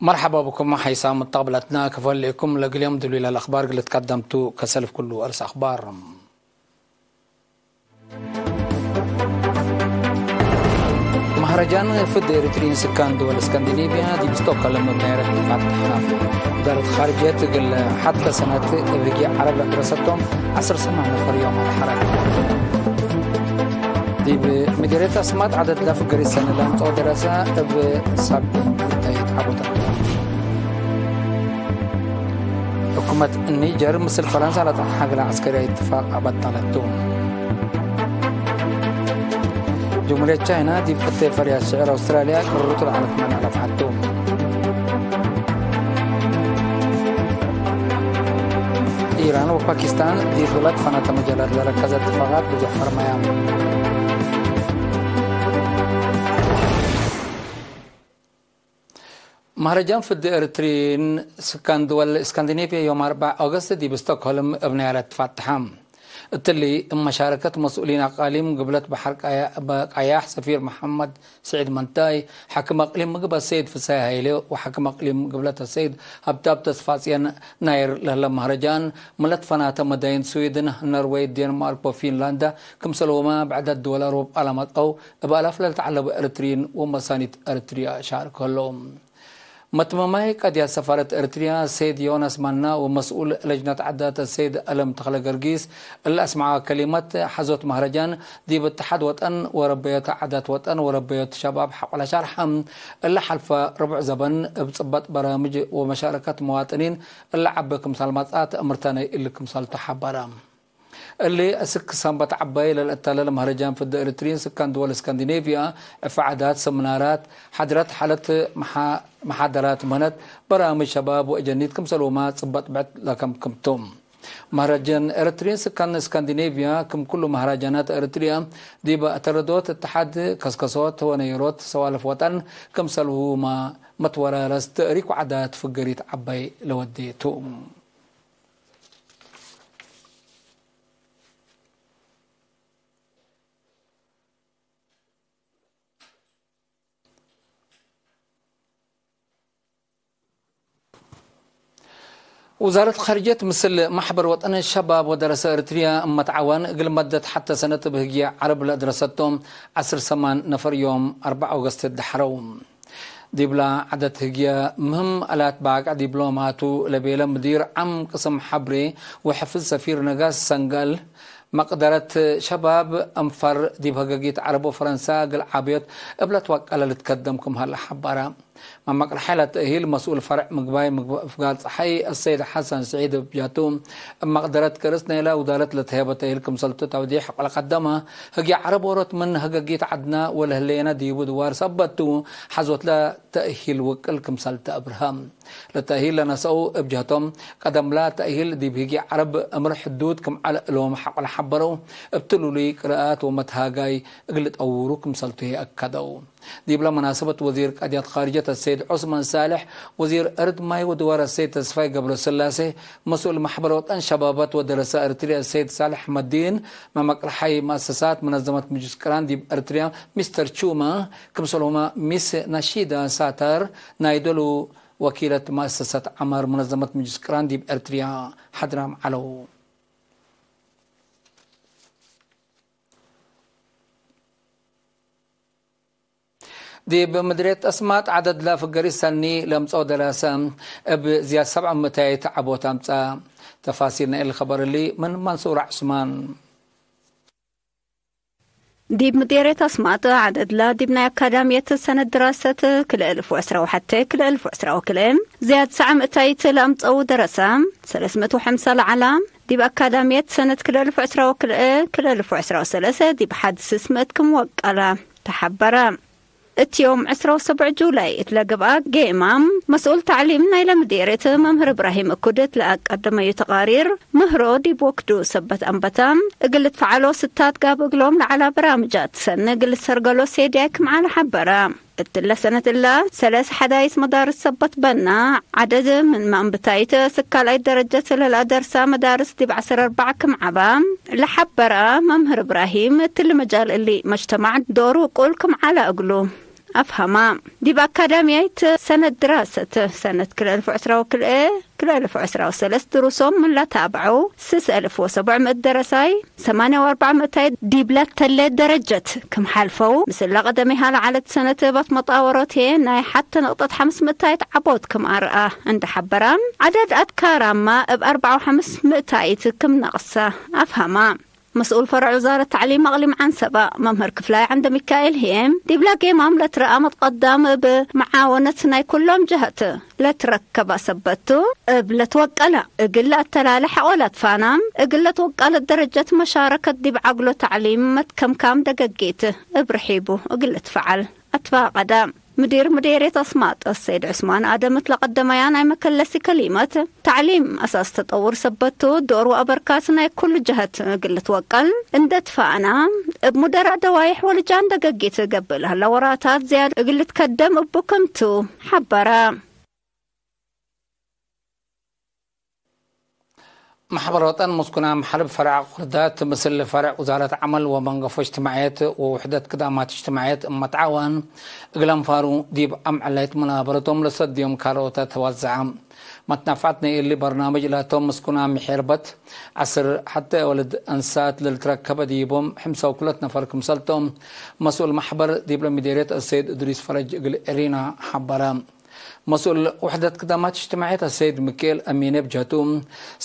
مرحبا بكم حيسام الطابلتنا كفل لكم لقليم دلويل الأخبار قلت قدمت كسلف كل أرس أخبار. مهرجان في الديرترين سكان دول اسكندنافيا دي بستوكهولم ميرت فتحة. دارت خارجية تقل حتى سنة بهجي عرب لدرستهم عصر سمعنا في اليوم الحرب. دي بمديرية أسمات عدد لا في قريسان لم تقدر أسا بسبب ተይትዓወት። ሕኩመት ኒጀር ምስል ፈረንሳ ለጠሓግላ ዓስከርያ ይትፋቕ ኣበጣለቱ። ጅምሁርየት ቻይና ዲብ ሕተ ፈርያ ሽዕር ኣውስትራልያ ቅርርቱ ለዓለት መን ኣለፍዓቱ። ኢራን ወፓኪስታን ዲብ ሁለት ፈናተ መጃላት ለረከዘ እትፋቓት ብዙሕ ፈርመያ። مهرجان في الدئرترين سكان دول اسكندنافيا يوم أربعة أغسطس دي بستوكهولم ابن يالت فاتحة. التلي مشاركة مسؤولين أقاليم قبلت بحر قايا-، قاياح سفير محمد سعيد منتاي، حكم أقليم مقبل السيد فساي هايلي، وحكم أقليم قبلت السيد هبتاب تسفاسيان ناير لهلا مهرجان، ملت فناتا مدين سويدن، النرويج، الدنمارك وفنلندا، كم سلوما بعد الدول أوروب على مطأو، እብ ኣላፍ ለልተዓለቡ ኤርትርይን ወመሳኒት ኤርትርያ ሻርክ ህሎም። መትመማይ ቀድያ ሰፋረት ኤርትርያ ሰይድ ዮናስ ማና ወመስኡል ለጅነት ዓዳት ሰይድ ኣለም ተኽለ ገርጊስ እለ ኣስማዓ ከሊመት ሓዞት ማህረጃን ዲብ እትሓድ ወጠን ወረበዮት ዓዳት ወጠን ወረበዮት ሸባብ ሓቆላ ሻርሓ እለ ሓልፈ ርቡዕ ዘበን እብ ጽበጥ በራምጅ ወመሻረከት መዋጥኒን እለ ዓበ ክምሳል ማጻት እምርተነይ እሊ ክምሳል ተሓበረ። እሊ እስክ ሰንበት ዓባይ ለልእታለል መህረጃን ፍደ ኤርትሪን ስካን ድወል እስካንዲኔቪያ ዕፋ ዓዳት ሰምናራት ሓድረት ሓለት መሓ-፣ መሓደራት ምህነት በራምጅ ሸባብ ወእጀኒት ክምሰልውማ ጽበጥ ብዕት ለከምክምቱ። መህረጃን ኤርትሪን ስካን እስካንዲኔቪያ ክም ኩሉ መህራጃናት ኤርትሪያ ዲበ ተረዶት እትሓድ ከስከሶት ወነየሮት ሰዋልፍ ወጠን ክምሰልውማ መትወራረስ ትእሪክ ዓዳት ፍገሪት ዓባይ ለወዴቱ። وزارة خارجية مثل محبر وطن الشباب ودراسة إريتريا متعاون قل مدة حتى سنة بهجية عرب لدرستهم عصر سمان نفر يوم أربعة أغسطس الدحرو. ዲብላ ዓደት ህግየ ምህም ኣላት ባቅዕ ዲብሎማቱ ለቤለ ምዲር ዓም ቅስም ሓብሬ ወሕፍዝ ሰፊር ነጋስ ሰንጋል መቅደረት ሸባብ ኣንፋር ዲብ ህገጊት ዓረብ ወፈረንሳ እግል ዓብዮት እብለት ዋቃለ ልትከደም ክም ሀለ ሓባራ። መመቅር ሓይላት ተእሂል መስኡል ፈርዕ ምግባይ ምግብ-፣ እፍጋር ፀሓይ ኣሰይድ ሓሰን ስዒድ ብጃቱ እብ መቅደረት ከርስ ናይላ ውዳለት ለተሄበ ተእሂል ክምሰልቱ ተውዲሕ ቆለ ቀደመ ህግየ ዓረብ ወሮት ምን ህገጊት ዓድና ወለህለየና ዲቡ ድዋር ሰበቱ ሓዞትላ ተእሂል ውቅል ክምሰል ተእብርሀ። ለተእሂል ለነሰኡ እብ ጀህቶም፣ ቀደምላ ተእሂል ዲብ ህጊ ዓረብ እምር ሕዱድ ክም ዐለ እሎም ሓቆል ሓበረው፣ እብ ትሉሉይ ቅርኣት ወመትሃጋይ እግል ጠውሩ ክምሰልቱ የአከደው። ዲብለ መናሰበት ወዚር ቀድያት ኻርጀት አሰይድ ዑስማን ሳልሕ፣ ወዚር እርድ ማይ ወድዋር አሰይድ ተስፋይ ገብረስላሴ፣ መስኡል ማሕበር ወጠን ሸባባት ወደረሳ ኤርትርያ አሰይድ ሳልሕ መዲን፣ መመቅርሓይ መአሰሳት መነዘመት ምጅስ ቅራን ዲብ ኤርትርያ ሚስተር ቹማ፣ ክምሰልሁማ ሚስ ናሺዳ ሳታር ናይ ዶሉ ወኪለት መእሰሰት ዐማር ሙነዘመት ምጅስ ቅራን ዲብ ኤርትርያ ሓድራም ዐለው። ዲብ ምድርየት አስማጥ ዐደድ ለፍገሪ ሰኒ ለምጸኦ ደራሰ እብ ዝያድ ሰብዓ ምእታይት ዐቦት አምጸአ። ተፋሲል ናይ እሊ ኸበር እሊ ምን መንሱር ዑስማን። ዲብ ምዴርየት አስማጥ ዐደድላ ዲብ ናይ አካዳምየት ሰነት ድራሰት ክልኤ እልፍ ወዕስራ ወሐተ ክልኤ እልፍ ወዕስራ ወክልኤ ዝያድ ሰዓም እታይት ለአምጸዉ ደረሰ ሰለስ ምእት ወሐምሳ ለዐላ ዲብ አካዳምየት ሰነት ክልኤ እልፍ ወዕስራ ወክልኤ ክልኤ እልፍ ወዕስራ ወሰለሰ ዲብ ሐድ ስስ ምእት ክም ወቀለ ተሐበረ። እት ዮም ዕስራ ወሰብዕ ጁላይ እት ለገብአ ጌማም መስኡል ተዕሊም ናይለ ምዴርየት መምህር እብራሂም እኩድ እት ለአቀደመዩ ተቃሪር ምህሮ ዲብ ወክዱ ሰበት አንበታ እግል ልትፈዐሎ ስታት ጋብ እግሎም ለዐላ በራምጃት ሰኒ እግል ልሰርገሎ ሴድያይ ክም ዐለ ሐበረ። እትለ ሰነት እላ ሰለስ ሐዳይስ መዳርስ ሰበት በና ዐደድ ምን ማንብታይት ስካልኣይት ደረጀት ለልአደርሳ መዳርስ ዲብ ዐስር አርባዕ ክም ዐባ ለሐበረ መምህር እብራሂም እትሊ መጃል እሊ መጅተማዕ ዶሩ ቁል ክም ዐለ እግሉ ኣፍሃማ። ዲብ ኣካዳሚያይት ሰነት ድራሰት ሰነት ክልተ ኣልፍ ዕስራን ክልተ ክልተ ኣልፍ ዕስራን ሰለስተ ድሩሶም ላተባዑ ስስ ኣልፍ ወሰቡዕ ምእት ደረሳይ፣ ሰማንያ ወኣርባዕ ምእታይ ዲብላ ተለ ደረጀት ክም ሓልፈው፣ ምስላ ቀደመይ ሃላ ዓለት ሰነት ባት መጣወሮት ናይ ሓተ ነቕጠት ሓምስ ምእታይ ዓቦት ክም ኣርኣ እንዳሓበራ፣ ዓደድ ኣትካራማ እብ ኣርባዓ ሓምስ ምእታይት ክም ነቕሳ ኣፍሃማ። መስኡል ፈረዕ ውዛረት ታዕሊም ኣቕሊም ዓንሰባ መምህር ክፍላይ ዓንደ ሚካኤል ህየም ዲብላ ጌማም ለትረኣ መትቀዳም እብ መዓወነት ናይ ኩሎም ጀህት ለትረከባ ሰበቱ እብ ለትወቀላ እግል ኣተላለ ሓቆላት ፋናም እግል ለትወቀለ ደረጀት መሻረከት ዲብ ዓግሎ ታዕሊም መትከምካም ደገጌት እብ ርሒቡ እግል ትፈዓል ኣትፋቀዳ። ምዲር ምዴሬት ኣስማጥ ሰይድ ዑስማን ኣደምት ለቀደመያ ናይ መከለሲ ከሊመት፣ ታዕሊም ኣሳስ ተጠውር ሰበቱ ዶር ወኣበርካት ናይ ኩሉ ጀሀት እግል ትወቀል እንደ ትፋእና፣ እብ ሙደራ ደዋይሕ ወልጃን ደገጊት ገብእ ለህለ ወራታት ዝያድ እግል ትከደም እቡ ክምቱ ሓበራ። ማሕበር ወጠን ምስኩናም ሓርብ ፈረዕ ቁርዳት ምስል ፈረዕ ውዛረት ዓመል ወመንገፎ እጅትማዕየት ወውሕደት ክዳማት እጅትማዕየት እመትዓወን እግል ኣንፋሩ ዲብ ኣምዕላይት መናበረቶም ለሰድዮም ካልኦታት ተዋዝዓ። መትናፋዕት ናይ እሊ በርናምጅ ላቶም ምስኩናም ሒርበት ዓስር ሓተ ወልድ እንሳት ለልትረከበ ዲቦም ሕምሳው ኩለት ነፈር ክምሰልቶም መስኡል ማሕበር ዲብ ለሚዴርየት እሰይድ እድሪስ ፈረጅ እግል ኤሪና ሓበረ። መስኡል ውሕደት ክዳማት እጅትማዕየት ኣሰይድ ሚካኤል ኣሚነ ብጀቱ፣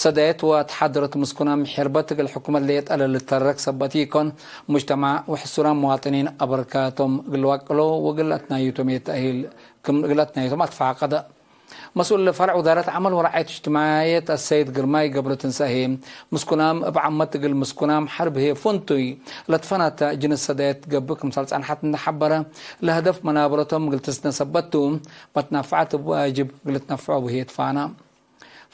ሰዳየት ወተሓደረት ምስኩናም ሒርበት እግል ሕኩመት ለየጠለ ልተረክ ሰበት ኢኮን፣ ሙጅተማዕ ወሕሱራም መዋጥኒን ኣበርካቶም እግል ዋቅሎ ወግል ኣትናዩቶም የተኣሂል ክም እግል ኣትናዩቶም ኣትፋቀደ። መስኡል ፈረዕ ውዛረት ዓመል ወረዓየት እጅትማዕየት ኣሰይድ ግርማይ ገብረ ትንሳኤ፣ ምስኩናም እብ ዓመት እግል ምስኩናም ሓርብ ህየ ፍንቱይ ለትፈናተ ጅንስ ሰዳየት ገብእ ክምሰል ጸንሓት እንዳሓበረ፣ ለህደፍ መናበረቶም እግል ትስነ ሰበቱ፣ መትናፍዓት እብ ዋጅብ እግል ትነፍዖ ብህየት ፋና።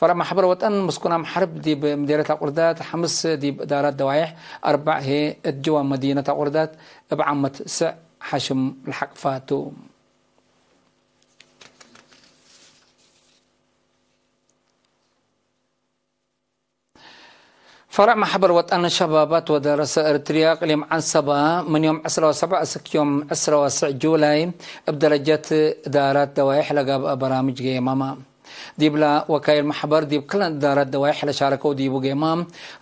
ፈረዕ ማሕበር ወጠን ምስኩናም ሓርብ ዲብ ምዴርየት ኣቁርዳት ሓምስ ዲብ እዳራት ደዋይሕ ኣርባዕ ሄ እት ጅዋ መዲነት ኣቁርዳት እብ ዓመት ስዕ ሓሽም ለሓቅፋቱ። ፈረዕ ማሕበር ወጠን ሸባባት ወደረሰ ኤርትርያ ቅሊም ዓንሰባ ምን ዮም ዕስራ ወሰብዓ እስክ ዮም ዕስራ ወስዕ ጁላይ እብ ደረጀት እዳራት ደዋይሕ ለጋብአ በራምጅ ገየማማ። ዲብላ ወካይል ማሕበር ዲብ ክለን እዳራት ደዋይሕ ለሻረከው ዲቡ ገይማ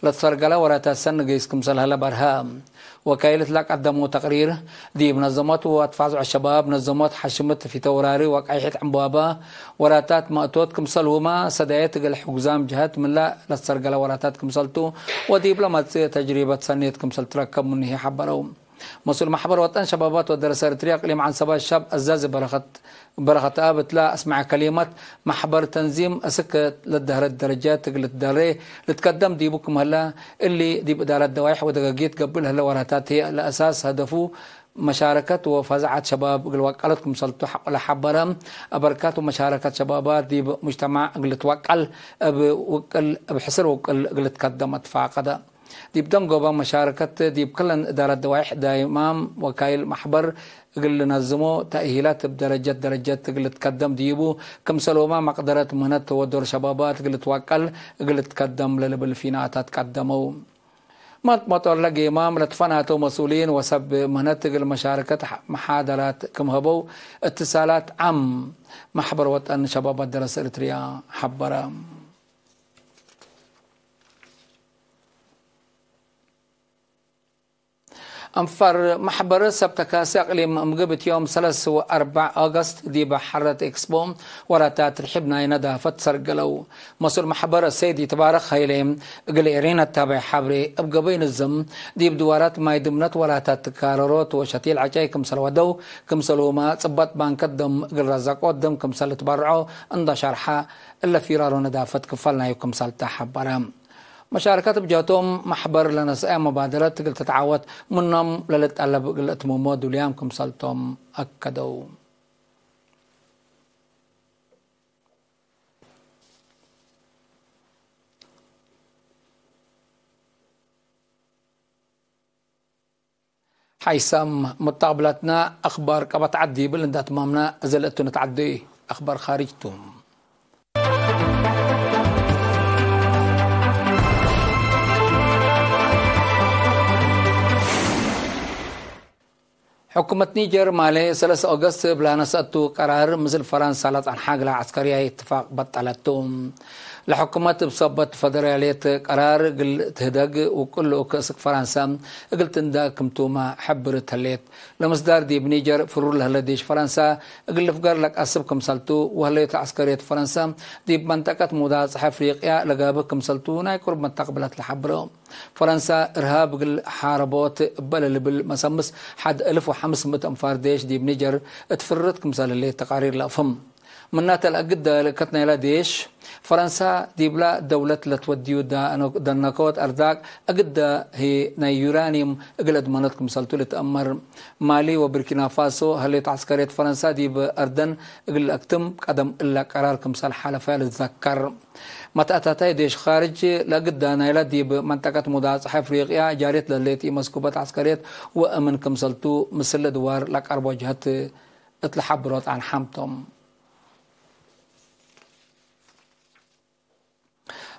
ለተሰርገላ ወራታት ሰን ገይስ ክምሰል ሀለ በርሀ። ወካይል እትላ ቀደመው ተቅሪር ዲብ ነዘሞት ወአትፋዝዖ ሸባብ ነዘሞት ሓሽምት ፊተውራሪ ወቃይሕት ዕንቧባ ወራታት ማእቶት ክምሰልሁማ ሰዳየት እግል ሕጉዛም ጀሀት ምላ ለተሰርገላ ወራታት ክምሰልቱ ወዲብላ መጽእ ተጅሪበት ሰኔት ክምሰል ትረከብ ምንሂ ሓበረው። መስኡል ማሕበር ወጠን ሸባባት ወደረሰ ኤርትርያ ቅሊም ዓንሰባ ሸብ ኣዛዚ በረኸት በረኸት ኣብ እትላ ኣስመዐ ከሊመት ማሕበር ተንዚም እስክ ለደህረት ደረጃ ትግል ትደሬ ልትከደም ዲቡ ክምህላ እሊ ዲብ እዳረት ደዋይሕ ወደገጊት ገብእ ለህለ ወራታት ህየ ለእሳስ ሀደፉ መሻረከት ወፈዛዓት ሸባብ እግል ዋቀለት ክምሰልቱ ለሓበረ ኣበርካት ወመሻረከት ሸባባት ዲብ ሙጅተማዕ እግል ትዋቀል እብ ውቅል እብ ሕስር ውቅል እግል ትከደም ኣትፋቀደ። ዲብ ደንጎባ መሻረከት ዲብ ክለን እዳረት ደዋይሕ ዳይማም ወካይል ማሕበር እግል ነዝሞ ተእሂላት እብ ደረጀት ደረጀት እግል ትከደም ዲቡ ክምሰልወማ መቅደረት ምህነት ተወዶር ሸባባት እግል ትዋቀል እግል ትከደም ለልብል ፊናታት ቀደመው። መጥመጦር ለጌማም ለትፈናተው መስኡሊን ወሰብ ምህነት እግል መሻረከት መሓደራት ክም ሀበው እትሳላት ዓም ማሕበር ወጠን ሸባባት ደረስ ኤርትርያ ሓበረ። ኣንፋር ማሕበር ሰብ ተካሲ ኣቅሊም ምግብ እቲ ዮም ሰለስ ወኣርባዕ ኦገስት ዲብ ሓረት ኤክስፖ ወራታት ርሒብ ናይ ነዳፈት ሰርገለው። መስኡል ማሕበር ሰይድ ይትባረክ ሃይሌ እግል ኤሬን ኣታባይ ሓብሬ እብ ገበይ ንዝም ዲብ ድዋራት ማይ ድምነት ወራታት ትካረሮት ወሸቲል ዓጫይ ክምሰል ወደው ክምሰልሁማ ጽባጥ ባንከት ደም እግል ረዛቆት ደም ክምሰል ትባርዖ እንዳሻርሓ እለ ፊራሮ ነዳፈት ክፋል ናዩ ክምሰል ተሓበረ። መሻረከት ብጀቶም ማሕበር ለነስአያ መባደረት እግል ትትዓወት ምኖም ለልጠለብ እግል እትምሞ ዱልያም ክምሰልቶም ኣከደው። ሓይሳም ሙጣቅብላትና ኣኽባር ቀባት ዓዲ ይብል እንዳትማምና እዘ ለእቱ ንትዓዲ ኣኽባር ኻሪጅቱ። ሕኩመት ኒጀር ማሌ ሰለስተ ኦገስት ብላ ነሰእቱ ቀራር ምስል ፈረንሳ ለጸንሓ ግላ ዓስከርያ ይትፋቅ በጠለቱ። ለሕኩመት ብሰበት ፈደራልየት ቀራር ግል ትህደግ ውቅል ልኡክ እስክ ፈረንሳ እግል ትንዳ ክምቱማ ሕብር ተሌት። ለምስዳር ዲብ ኒጀር ፍሩር ለህለ ዴሽ ፈረንሳ እግል ልፍገር ለቃስብ ክምሰልቱ ወህለዮት ዓስከርየት ፈረንሳ ዲብ መንጠቀት ሙዳጽሕ ኣፍሪቅያ ለጋብህ ክምሰልቱ ናይ ቁርብ መታቅብለት ለሓብሮ። ፈረንሳ እርሃብ እግል ሓረቦት እበለ ልብል መሰምስ ሓድ እልፍ ወሓምስ ምእት እንፋር ዴሽ ዲብ ኒጀር እትፍርት ክምሰል ህሌት ተቃሪር ለአፍህም። ምናተ ለአግደ ልእከት ናይላ ዴሽ ፈረንሳ ዲብላ ደውለት ለትወድዩ ዳ-፣ ደነከወት አርዛቅ እግደ ህይ ናይ ዩራኒየም እግል እድመኖት ክምሰልቱ ልትአመር። ማሊ ወብርኪና ፋሶ ህሌት ዓስከርየት ፈረንሳ ዲብ አርደን እግል አክትም ቀደም እለ ቀራር ክምሰል ሓለፈ ልዘከር። መትአታታይ ዴሽ ኻርጅ ለግዳ ናይላ ዲብ መንጠቀት ሙዳጽሕ አፍሪቅያ ጃርየት ለሌት ኢመስኩበት ዓስከርየት ወእምን ክምሰልቱ ምስል ድዋር ለቀርቦ ጀህት እት ለሐብሮ ጣን ሐምቶም።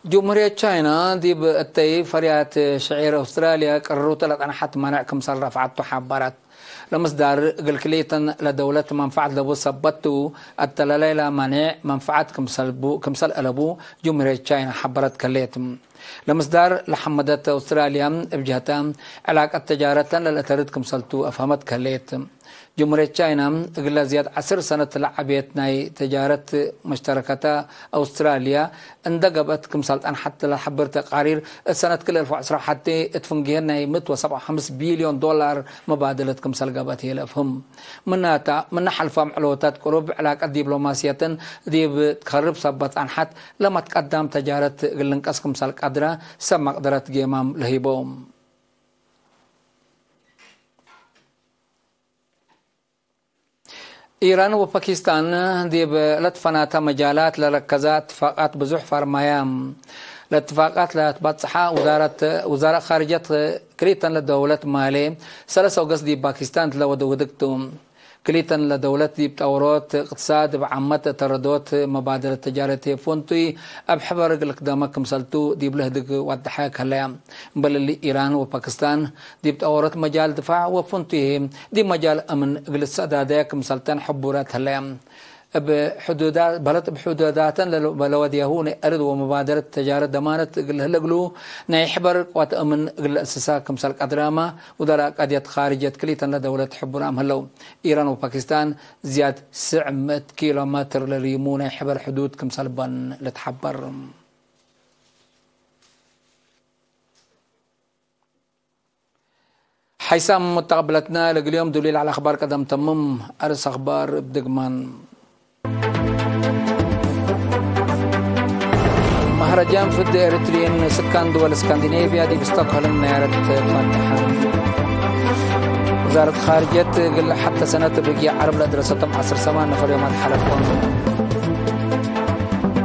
ጅምሁርየት ቻይና ዲብ እተይ ፈርያት ሽዒር አውስትራልያ ቅርሩተ ለጠንሐት ማንዕ ክምሰል ረፍዓቱ ሐበረት። ለምስዳር እግል ክልኢተን ለደውለት መንፈዓት ለቡ ሰበቱ፣ አተለለይላ ማንዕ መንፈዓት ክምሰልቡ-፣ ክምሰል አለቡ ጅምሁርየት ቻይና ሐበረት ከሌት። ለምስዳር ለሐመደት አውስትራልያ እብ ጀህተ ዕላቀት ተጃረተን ለልአተርድ ክምሰልቱ አፍሀመት ከሌት። ጅምሁርየት ቻይና እግለ ዝያድ ዐስር ሰነት ለዐቤት ናይ ተጃረት መሽተረከተ አውስትራልያ እንደ ገብአት ክምሰል ጠንሐት ለሐብር ተቃሪር እት ሰነት ክል አልፍ ወዐስራ ወሐቴ እት ፍንጌን ናይ ምእት ወሰብዓ ወሐምስ ቢልዮን ዶላር መባደለት ክምሰል ገብአት ህዬ ለአፍህም። ምናታ፣ ምነ ሐልፋም ዕለወታት ቅሩብ ዕላቀት ዲብሎማስየትን ዲብ ትኸርብ ሰበት ጸንሐት ለመትቀዳም ተጃረት እግል ልንቀስ ክምሰል ቀድረ ሰብ መቅደረት ጌማም ለሂቦም። ኢራን ወፓኪስታን ዲብ ለትፈናተ መጃላት ለረከዛ እትፋቃት ብዙሕ ፈርማያ። ለእትፋቃት ለትበጽሓ ውዛረት፣ ውዛረ ኻርጀት ክልኢተን ለደውለት ማሌ ሰለስ ኦገስት ዲብ ፓኪስታን ለወደ ውድግቱ። ክልኢተን ለደውለት ዲብ ጠውሮት እቅትሳድ እብ ዓመት ተረዶት መባደለት ተጃረት ፎንቱይ እብ ሕበር እግል ክደመ ክምሰልቱ ዲብ ለህድግ ዋድሐ ከለያ። እምበል እሊ ኢራን ወፓኪስታን ዲብ ጠወሮት መጃል ድፋዕ ወፍንቱይ ዲብ መጃል አምን እግል ሰዳደያ ክምሰልተን ሕቡረት ህለያ። እብ ሕዱዳ-፣ በለት እብ ሕዱዳተን ለለ-፣ ለወድያሁ ናይ አርድ ወመባደረት ተጃረት ደማነት እግል ህለ እግሉ ናይ ሕበር ቅዋት አምን እግል ለእስሳ ክምሰል ቀድራማ ውደራ ቀድየት ኻርጀት ክልኢተን ለደውለት ሕቡራም ህለው። ኢራን ወፓኪስታን ዝያድ ስዕ ምእት ኪሎ ሜትር ለሪሙ ናይ ሕበር ሕዱድ ክምሰል በን ልትሓበር። ሓይሳም ሙተቅብለትና ለግልዮም ዱሊል ዐለ አኽባር ቀደም ተምም። አርስ አኽባር እብ ድግማን። መህረጃን ፍድ ኤሪትሪን ስካን ድወል እስካንዲኔቭያ ዲብ ስቶክሆልም ናያረት ፋትሐ። ወዛረት ኻርጀት እግል ሐተ ሰነት ብግየ ዐረብ ለድረሰቶም ዐስር ሰማን ነፈር ዮማት ሐለፎም።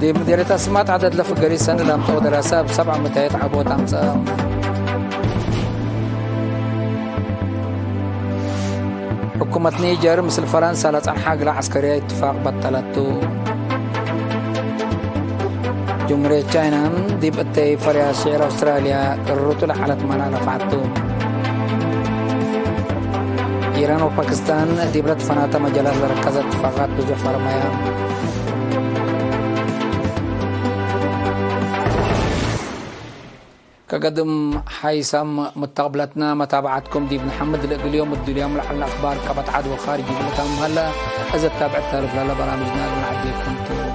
ዲብ ምዴርየት አስማጥ ዐደድ ለፍገሪ ሰኒ ለአምጽኦ ደራሰ እብ ሰብዓ ምእታየት ዐቦት አምጽአ። ሕኩመት ኒጀር ምስል ፈረንሳ ለጸንሓ እግለ ዐስከርያ እትፋቅ በጠለቱ። ጅምሁርየት ቻይና ዲብ እተይ ፈርያ ሽዕር አውስትራልያ ቅርርቱ ለዐለት መና ለፍዓቱ። ኢራን ወፓኪስታን ዲብ ለትፈናተ መጃላት ለረከዘ እትፋቃት ብዙሕ ፈርማያ። ከገድም ሓይሳም ሙተቅብለትና መታብዓትኩም ዲብ ንሓምድ ለእግል ዮም እዱልያም ለዐልና አኽባር ከበድ ዓድ ወኻርጅ ይብለታ ምሃላ። እዘ ታብዕት ተርፍ ለለ በራምጅና ልናዕቤኩም ትብሉ።